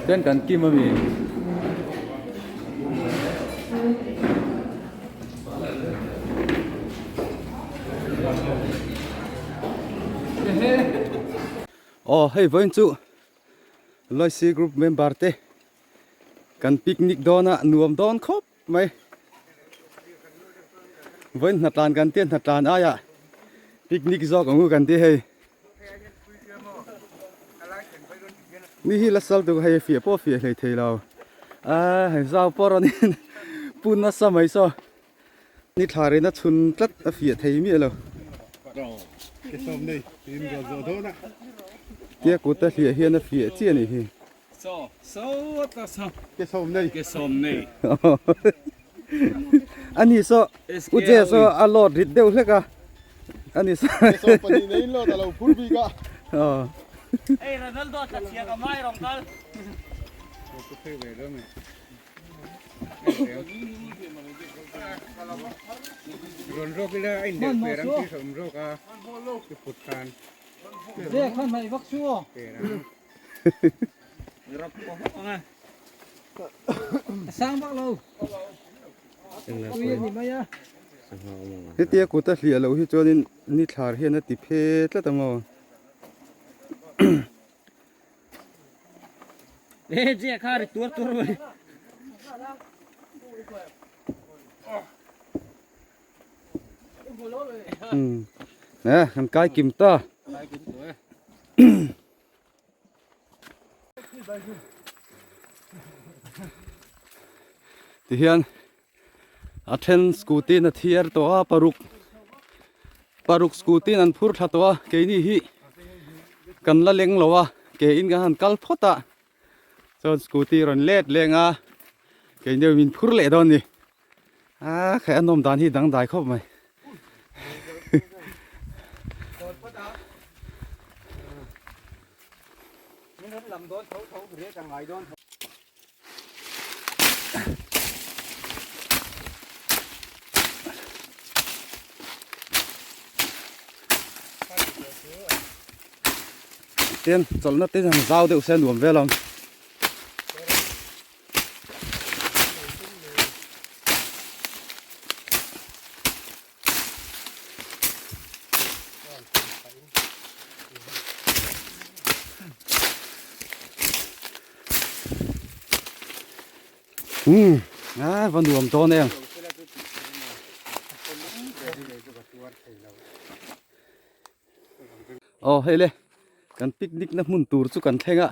Ten kan kim ami. Aw hei vawiin chu Loisi group member te kan picnic dawn a nuam dawn khawp mai. Vawiin hnatlan kan tia hnatlan aiah picnic zawk ang u kan ti hei. Ni hi la sal tuk hei fiah pawh fiah hlei thei lo a hei zau pawh rawn in pun nasa mai saw ni thla rina chhun tlat a fiah thei miah lo tia kut a hliah hian a fiah chiah a nih hi. Ani saw U Je saw a load rit deuh hlek a ani saw Hetia kut a hliah loh hi chuanin ni thlar hian a ti phe tlat ang aw. Kan kai kim ta. Tihian a then scooty in a thiar tawh a paruk paruk scooty in an phur thla tawh a keini hi kan la leng lo a ke in kan han kal phawt a chuan scooty rawn let leng a keini min phur leh dawn a ni a khaih a nawm dan hi dangdai khawp mai. Tin chawlhna te hian zau deuh se nuam vel ang. Umm a va nuam dawn em. Aw hei le kan picnic na hmun tur chu kan thleng a.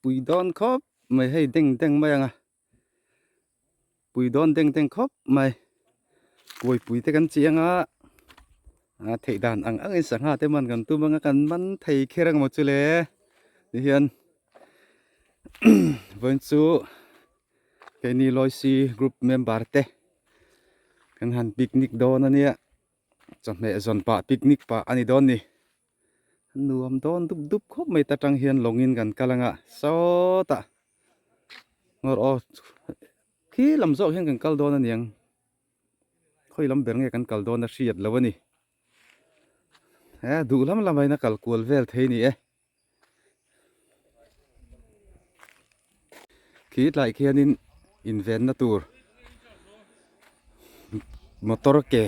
Pui dawn khawp mai hei deng deng mai ang a pui dawn deng deng khawp mai kuai pui te kan chiang a a theih dan ang ang in sangha te man kan tum anga kan man thei kher ang maw chu le ti hian vawiin chu keini Loisi group member te kan han picnic dawn ania chawhmeh zawn pah picnic pah a ni dawn ni. Nuam dawn dup dup khawp mai ta tang hian lawngin kan kal anga sawtah ngawr aw khi lam zawk hian kan kal dawn aniang khawi lam ber nge kan kal dawn a hriat lo ani he duh lam lam ain a kal kual vel thei ni e khi tlai khianin invenna tur motor ke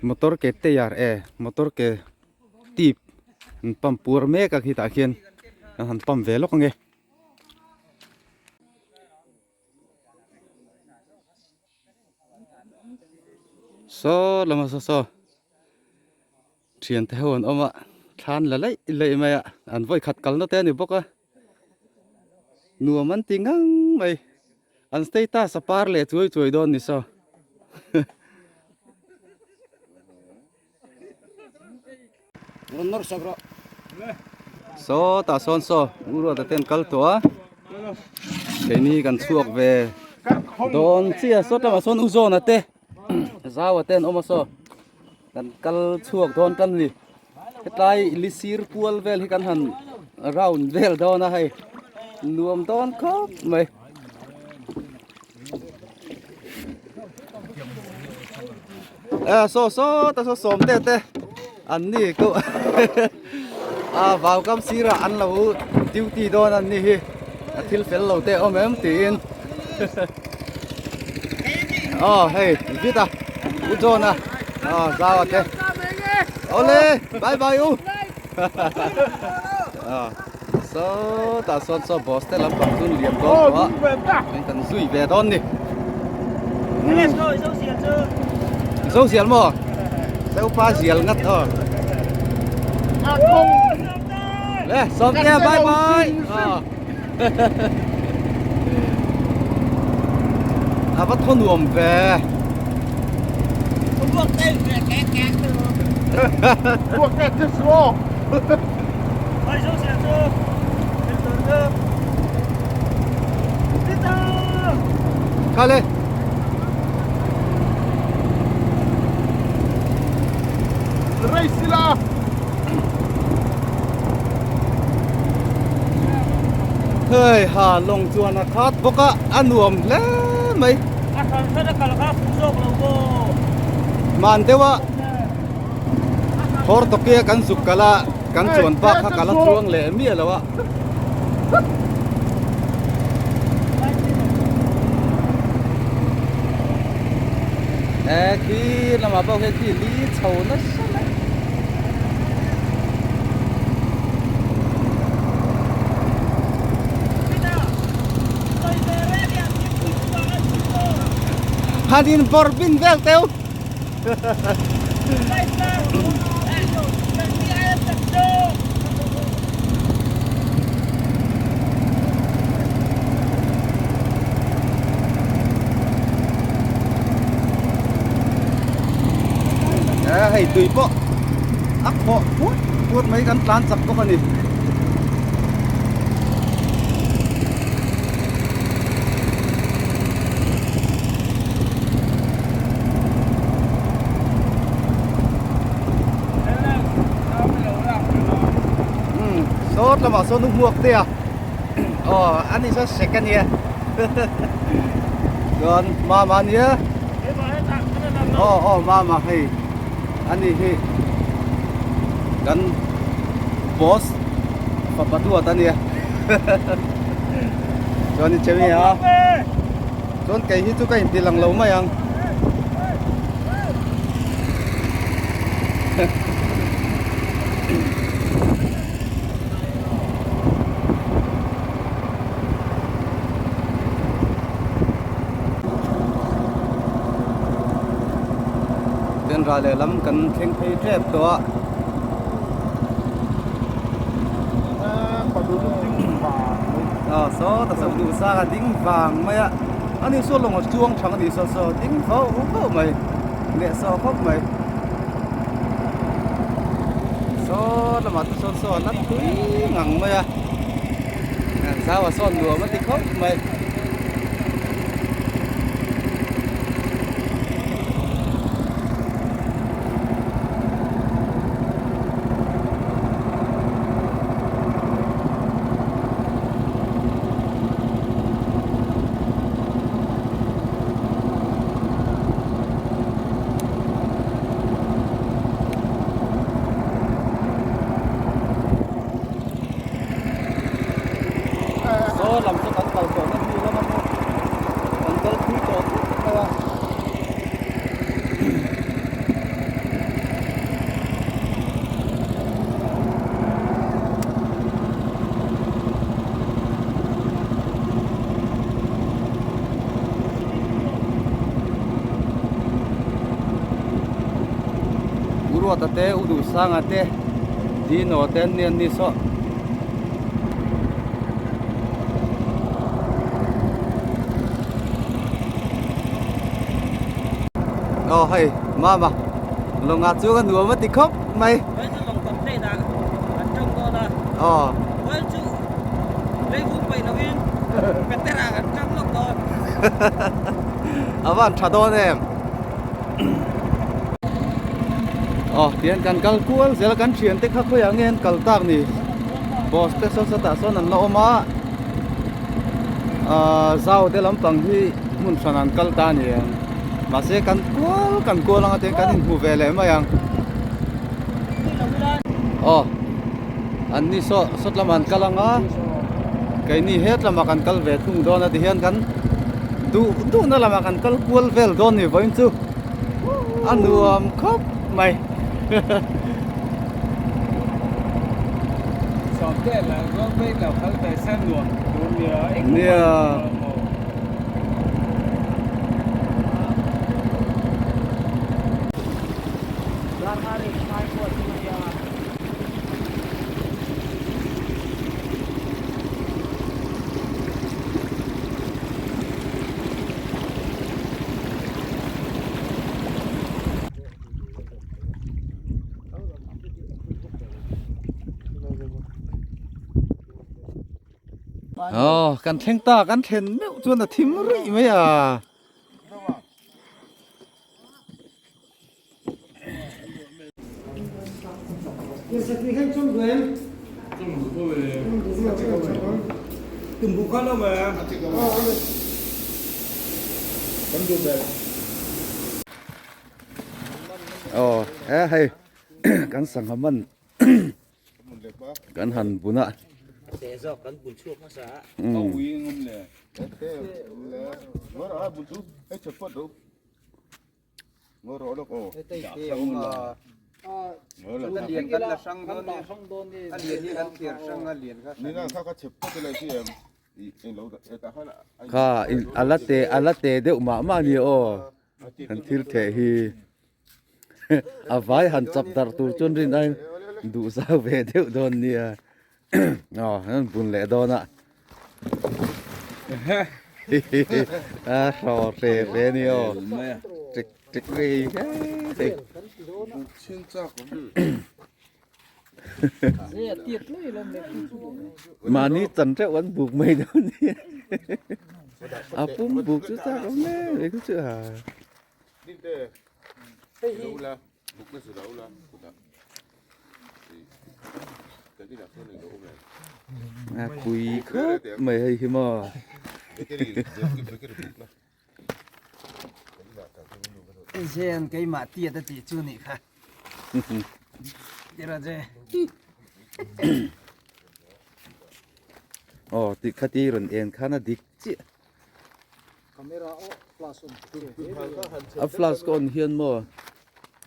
Motor ke tayar e motor ke tip an pump puar mek a khitah khian an han pump ve lawk ange. Saw lama saw saw thiante ho an awm a thlan la laih laih mai a an vawi khat kalna te a ni bawk a nuam an ti ngang mai. An status a par leh chuai chuai dawn ni saw. Saw tah sawn saw u ruata te an kal tawh a keini kan chhuak ve dawn chiah saw tlangah sawn u zawna te zaua te an awm a saw kan kal chhuak dawn tan a ni. Hetlai li sir kual vel hi kan han round vel dawn a hei nuam dawn khawp mai. A saw saw ta saw sawm te te an ni ko a vau kam sirah an lo duty dawn an ni hi a thil fel lo te awm em tiin aw hei vit a u John a aw zau a te awle bye bye u aw saw tah sawn saw boss te lampang chu liam dawn tawh a kan kan zui ve dawn ni zo zial maw zopa zial ngat aw le sawm te bye bye A va thaw nuam ve. Kha le. Hei ha lawng chuan a khat bawk a a nuam hle mai. A hran hran a kal kha fuh zawk lo maw? Hman deuh a Hortokia kan zuk kal a kan chuan bak kha ka la chuang leh miah lo a. E khi lamah pawh khian khi li chho nasa mai. Han in bawrh bin vel teu. Hei tui pawh a khawh put put mai kan tlan chak bawk a ni. Sawt lamah sawn u hmuak te a aw a ni sawn sek a nia chuan mama a nia aw aw mama hei a ni hi kan boss fapa duat a nia. Chuan i chemi a chuan kei hi chu ka inti lang lo mai ang. Ten ral lehlam kan thleng phei tep tawh a. Aw saw ta saw duh sang a ding vang mai a ani saw lawng a chuang thang ani saw saw ding vauh vauh mai leh saw khawp mai saw lamah te sawn saw a la tui ngang mai a zau a sawn nuam a ti khawp mai. Saw lam chu kan kal tawhna hnu lama pawh kan kal thui tawh khawp mai a. Uruata te Uduhsanga te Dino te an ni an ni saw. Aw hei mama lawngah chu ka nuam a ti khawp mai. Vai chu lawng tam phei dah an tawng dawn a. Aw. Vai chu leivung paih lovin Petera kan tang lawk dawn. A van tha dawn em. Aw tihian kan kal kual zel a kan thian te kha khawiah nge an kal tak ni boss te saw sawtah sawn an la awm a ahh zau te lampang hi hmun hran an kal ta a ni ang mahse kan kual kan kual anga tihian kan inhmu ve leh mai ang aw an ni saw sawt lamah an kal ang a keini het lamah kan kal ve thung dawn a tihian kan duh duhna lamah kan kal kual vel dawn a ni vawiin chu. A nuam khawp mai. Nia. Aw kan thleng ta kan thlen meuh chuan a thim ruih mai a. Aw he hei kan sangha man kan han bun a. Kha a la te a la te deuh mah mah a ni aw kan thil theh hi a vai han chap darh tur chuan rin aiin duh zau ve deuh dawn nia aw an bun leh dawn a a hraw hle hle a ni aw tik tik ri hei mahni chan teuh an buk mai dawn nia a pum buk chu chak awm em em chu a. A pui khawp mai hei hi maw. Zen keimah tiat a tih chu nih kha. Tira je. Aw tih kha ti rawn en khan a dik chiah. A flash ka on hian maw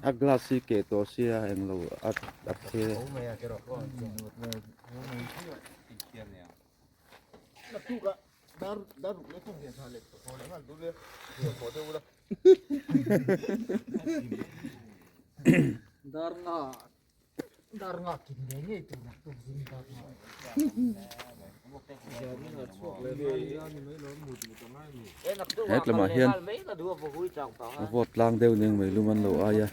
a glass hi keh tawh sia englo a a the. He tlamah hian a vawt tlang deuh ning mai lum an lo ai a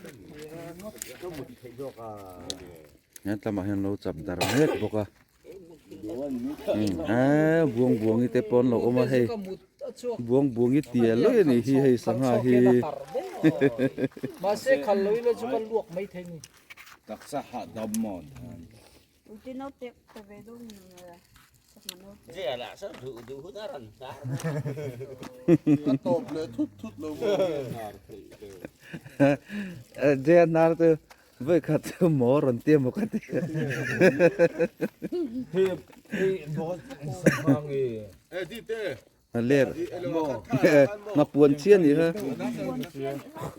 he tlamah hian lo chap dar mek bawk a. Eee buang buangi te pawh an lo awm a hei buang buangi tial lawih a nih hi hei sangha hi Hnar chu Vawi khat chu maw rawn ti emaw ka ti. A ler nghapuan chiah a nih kha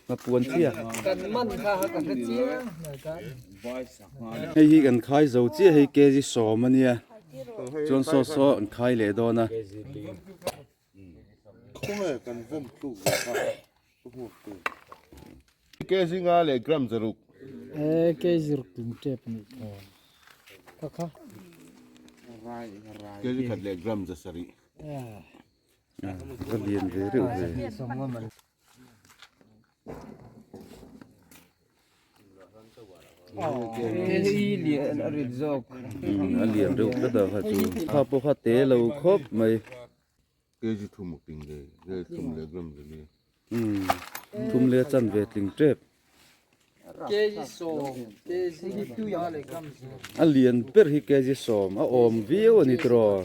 nghapuan chiah. Hei hi kan khai zo chiah hei kg sawm a nia chuan saw saw an khai leh dawn a. Khawnge kan vawm tluk ve kha ka hmuak tu. Kg nga leh gram zaruk. E kg ruk tum tep anih kha. Kha kha. Kg khat leh gram zasarih. Va lian ve reuh ve. A lian reuh tlat a kha chu. Kha pawh kha te lo khawp mai. Kg thum a ping ve ve thum leh gram ve ni. Thum leh a chan ve tling tep. A lian ber hi kg sawm a awm viau a ni tiraw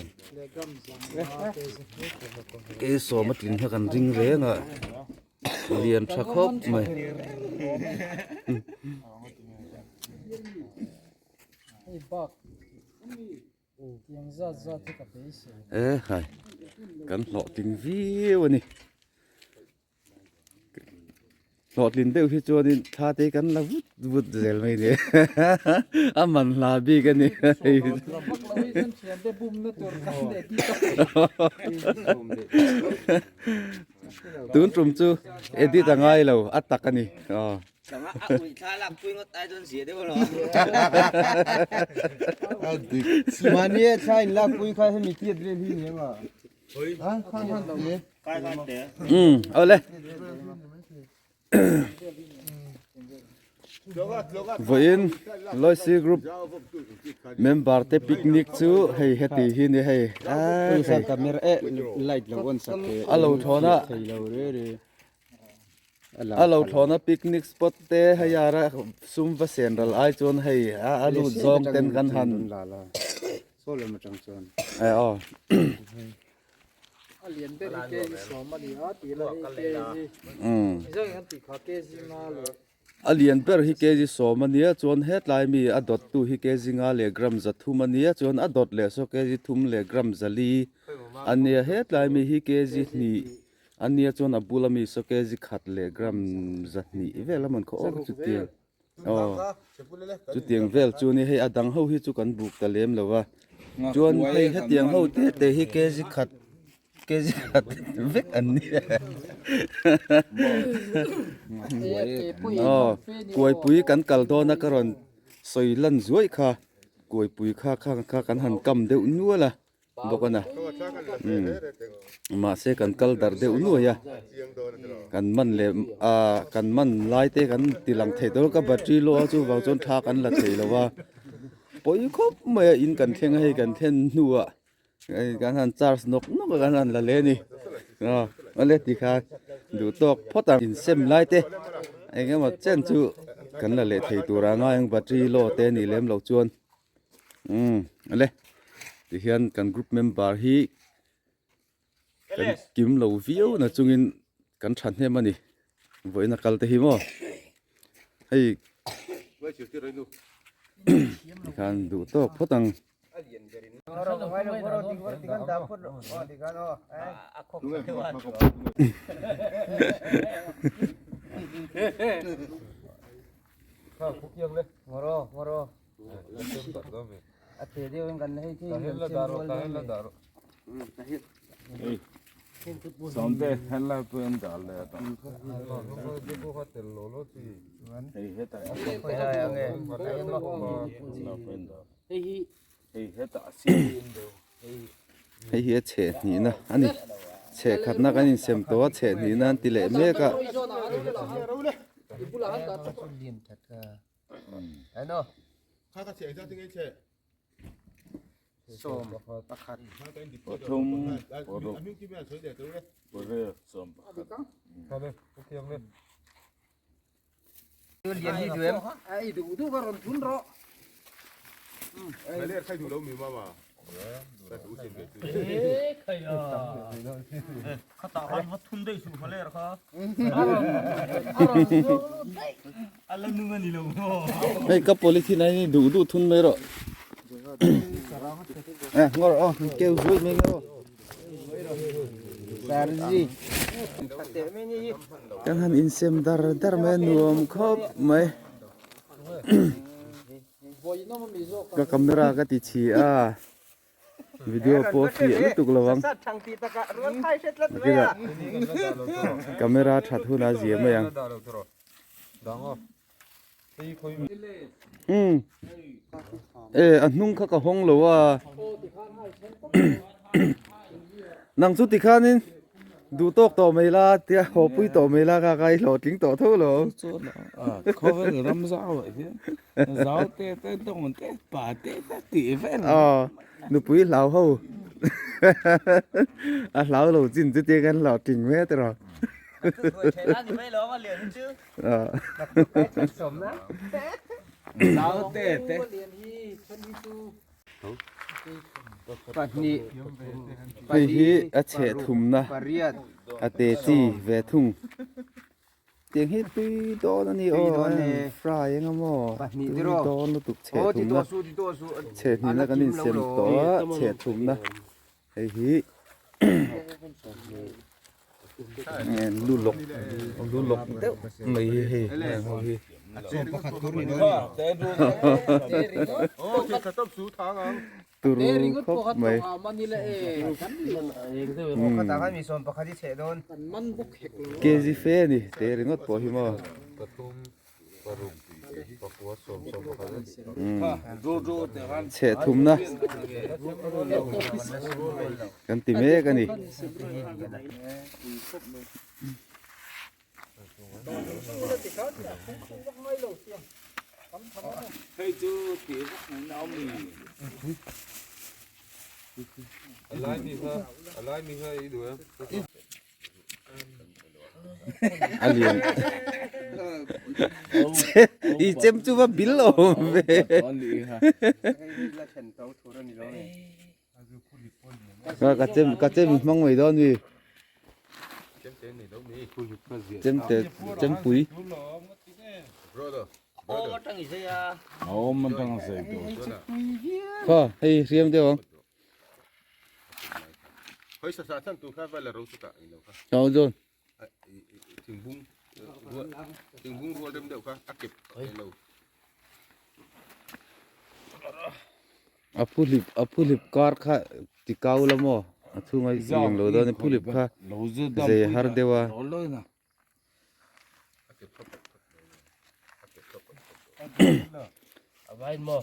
kg sawm a tlin kha kan ring reng a lian tha khawp mai. E hai kan hlawhtling viau a ni hlawhtlin deuh hi chuanin thla te kan la vut vut zel mai ni a man hla bik a ni tun tum chu edit a ngai lo a tak a ni aw. Um awle vawiin Loisi group member te picnic chu hei heti hi ni hei a lo thawn a. A lo thlawna picnic spot te hei ara sum va sen ral ai chuan hei a a lut zawng ten kan han e aw. A lian ber hi kg sawm a nia chuan hetlai mi a dawt tu hi kg nga leh gram za thum a nia chuan a dawt leh saw kg thum leh gram zali a nia hetlai mi hi kg hnih. A nia chuan a bula mi saw kg khat leh gram zahnih vel a man khaw awk chutiang aw chutiang vel chu ni hei a dang ho hi chu kan buk ta lem lo va chuan hei hetiang ho te te hi kg khat kg khat vek an ni aw kuaipui kan kal dawn a ka rawn sawi lan zuaih kha kuaipui kha kha kha kan han kam deuh nual a. bawk a na mahse kan kal darh deuh nuai a kan man leh ah kan man lai te kan ti lang thei dawn ka battery low a chuvang chuan tha kan la thei lo a pawi khawp mai a in kan thleng a hei kan thlen hnuah hei kan han charge nawk nawk a kan han la leh a ni aw awle tikhan duh tawk phawt ang insem lai te eng emaw chen chu kan la leh thei tur a ngai ang battery low te a nih lem loh chuan. Umm ale tihian kan group member hi kan kim lo viau na chungin kan thahnem a ni vawiin a kal te hi maw hei tikhan duh tawk phawt ang. Hei hi a chheh hnihna a ni chheh khatna kan insem tawh a chheh hnihna an ti leh mek a. Hei ka polythene a hi duh duh thun mai rawh eh ngaw rawh aw keu zuai mai ngaw kan han insem dar dar mai a nuam khawp mai. Ka camera ka ti chhi a video pawh a fiah lutuk lo ang camera that hunah a zia mai ang umm e a hnung kha ka hawng lo a nang chu tikhanin Duh tawk tawh mai la tia haw pui tawh mai la ka ka i hlawhtling tawh tho lo. Khawvel ram zau ah hian zau te te dawng te pa te te tih vel. Aw nupui hlau ho a hlau lo chin chu tia kan hlawhtling mek tiraw. Hei hi a chheh thumna a te chi ve thung. Tiang hi tui dawn a ni aw fry eng emaw tui dawn lutuk chheh thumna chheh hnihna kan insem tawh a chheh thumna hei hi lu lawk lu lawk deuh mai hi hei heng ho hi. Turu khawp mai. Kg fe a ni te ringawt pawh hi maw. Chheh thumna kan ti mek a ni. A lian i chem chu va bil awm ve ka chem ka chem hmang mai dawn mi chem te chem pui kha hei hriam deuh ang chau zawn A phuhlip a phuhlip kar kha ti kau la maw a chhunga eng lo dawn a phuhlip kha zei har deuh a.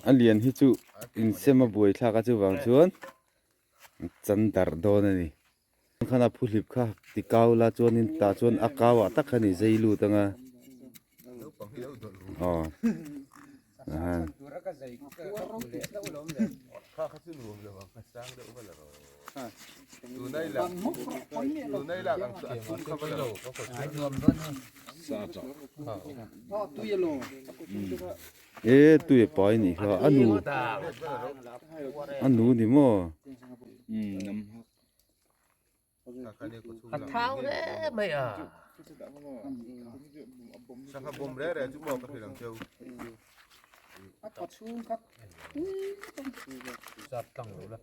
A lian hi chu insem a buai thlak a chuvang chuan chan darh dawn a ni. Khan a phuhlip kha ti kau la chuanin tah chuan a kau ah tak khan i zai lut anga aw e tui a pai nih kha a nu a nu ni maw. A thau hle mai a. Sangha bawm reh reh chu maw ka hrilh ang cheu. A tha chhung kha Zat tlang lo la.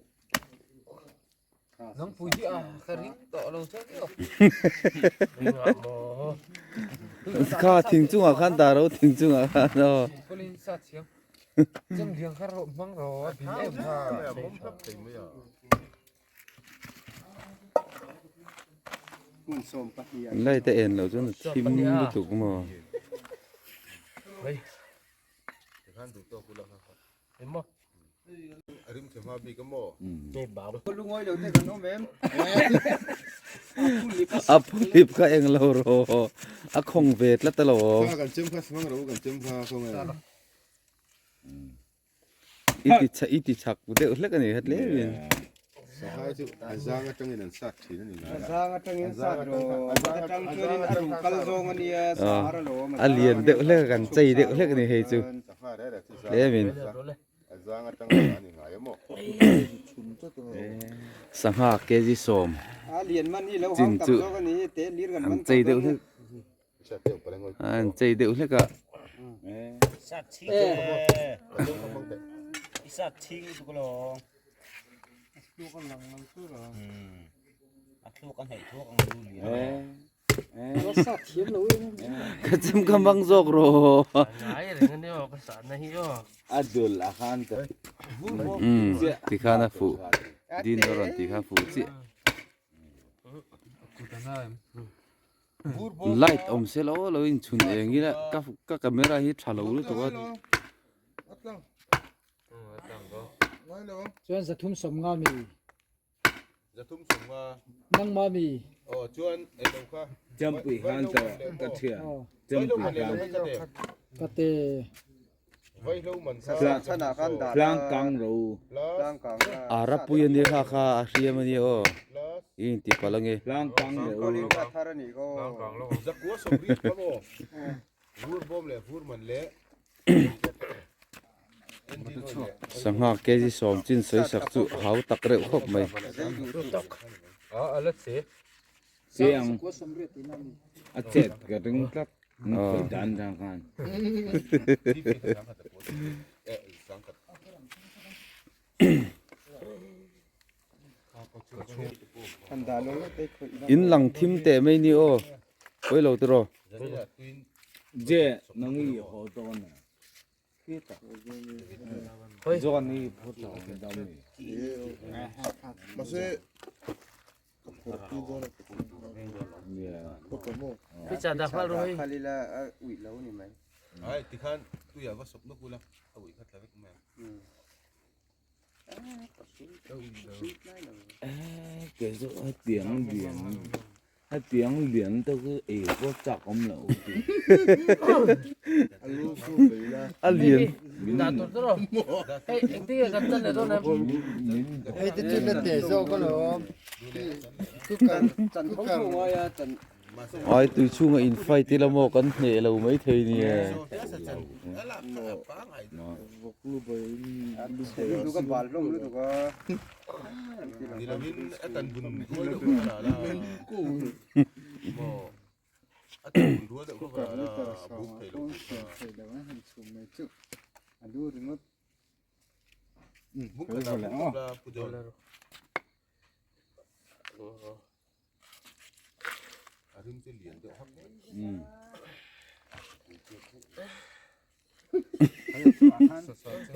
Nang pui hi a ka ring tawh lo che ni. Ring a maw. Kha thing chungah khan dah ro thing chungah khan aw. Kawlin sa thiam. Chem liang kha rawh hmang rawh a bil em kha. Light a en loh chuan a thim lutuk maw. A phuhlip kha eng lo rawh a khawng ve tlat alawm. I ti chak i ti chak deuh hlek a ni kha tlem in. Sahai chu a zang atangin an sat thin a ni ngai a. A zang atangin sat rawh. A zang atang chuanin a ruh kal zawng a nia sahar a lawm. A lian deuh hlek a kan chei deuh hlek a ni hei chu tlem in. A zang atang a ni ngai a maw. Sangha kg 10 chin chu an chei deuh hlek. An chei deuh hlek a. Ka chem ka mang zawk rawh. Tikhan a fuh din a rawn tih kha fuh chiah. Light awm se lo lo inchhun eng ila ka ka camera hi tha lo lutuk a. Chuan zathum sawmnga mi. Zathum sawmnga. Nangma mi. Aw chuan elo kha. Champui khan ta ka thian. Champui khan. Ka te. Tlang kang ro. Arapui ania kha kha a hriam ania aw. I inti palh ange. Tlangkang leh u. Zakua sawmriat kha maw? Vur bawm leh vur man leh Sangha kg sawm chin sawi sak chu hau tak reuh khawp mai. Chiang a chet ka ring tlat nupui dan dan khan. In lang thim teh mai ni aw pawi lo tiraw. Je nang i haw dawn a. Zawn i phut lo dam i. Mahse Hetiang lian te chu ei pawh chak awm loh ti. A lian. Ai tui chhunga in fight ila maw kan hneh lo mai thei nia.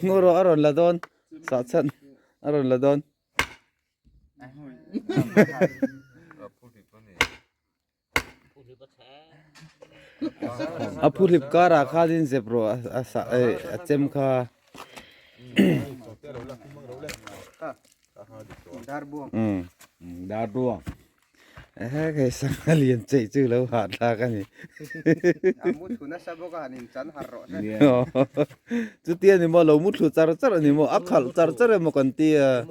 Ngaw rawh a rawn la dawn sah chhan a rawn la dawn. A phuhlip karah khanin zep rawh a sah a chem kha. Darbuang. Ehe kei sangha lian cheih chu lo hah thlak a ni. Chutia ni maw lo mu thlu char char a ni maw a khalh char char emaw kan ti a.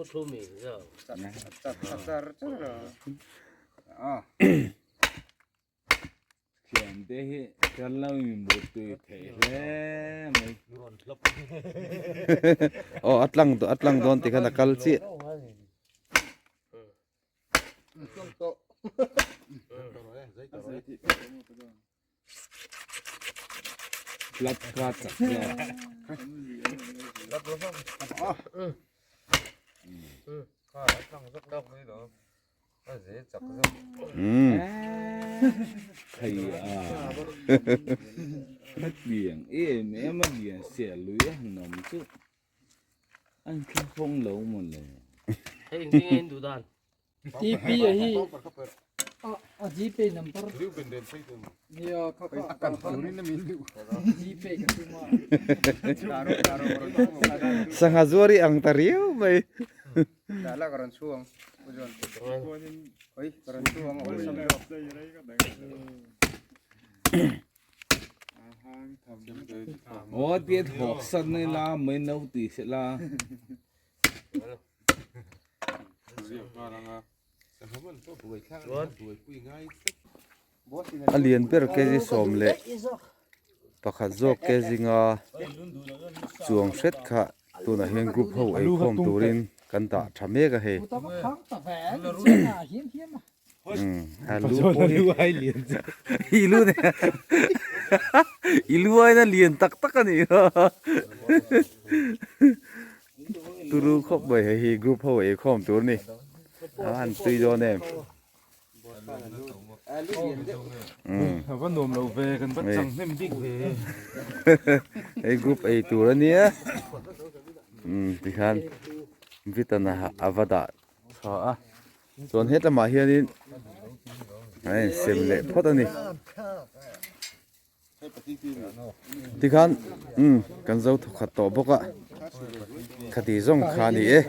Thiante hi kan lo inmutui thei hle mai. Aw a tlang a tlang dawn ti khan a kal chiah. Lap kha chak hle. Thei a hetiang em em a lian sia lui a han awm chu an thlahawng lo maw le. TP a hi a Gpay number nia kha kha Gpay ka tum a. Sangha zuar i ang ta riau mai. Aw tia thawk san ila mai no ti se la. A lian ber kg 10 pakhat zawk kg nga chuang hret kha tunah hian group ho eikhawm turin kan dah tha mek a hei. Alu pawh hi i lu ne i lu aina lian tak tak a ni turu khawp mai hei hi group ho eikhawm tur a ni a han tui dawn em A va nuam lo ve kan va chang hnem bik ve hei group ei tur a nia tikhan vitana a va dah tha a. Chuan hetlama hianin a insem leh phawt a ni. Tikhan umm kan zo thawkhat tawh bawk a, khati zawng kha a ni e.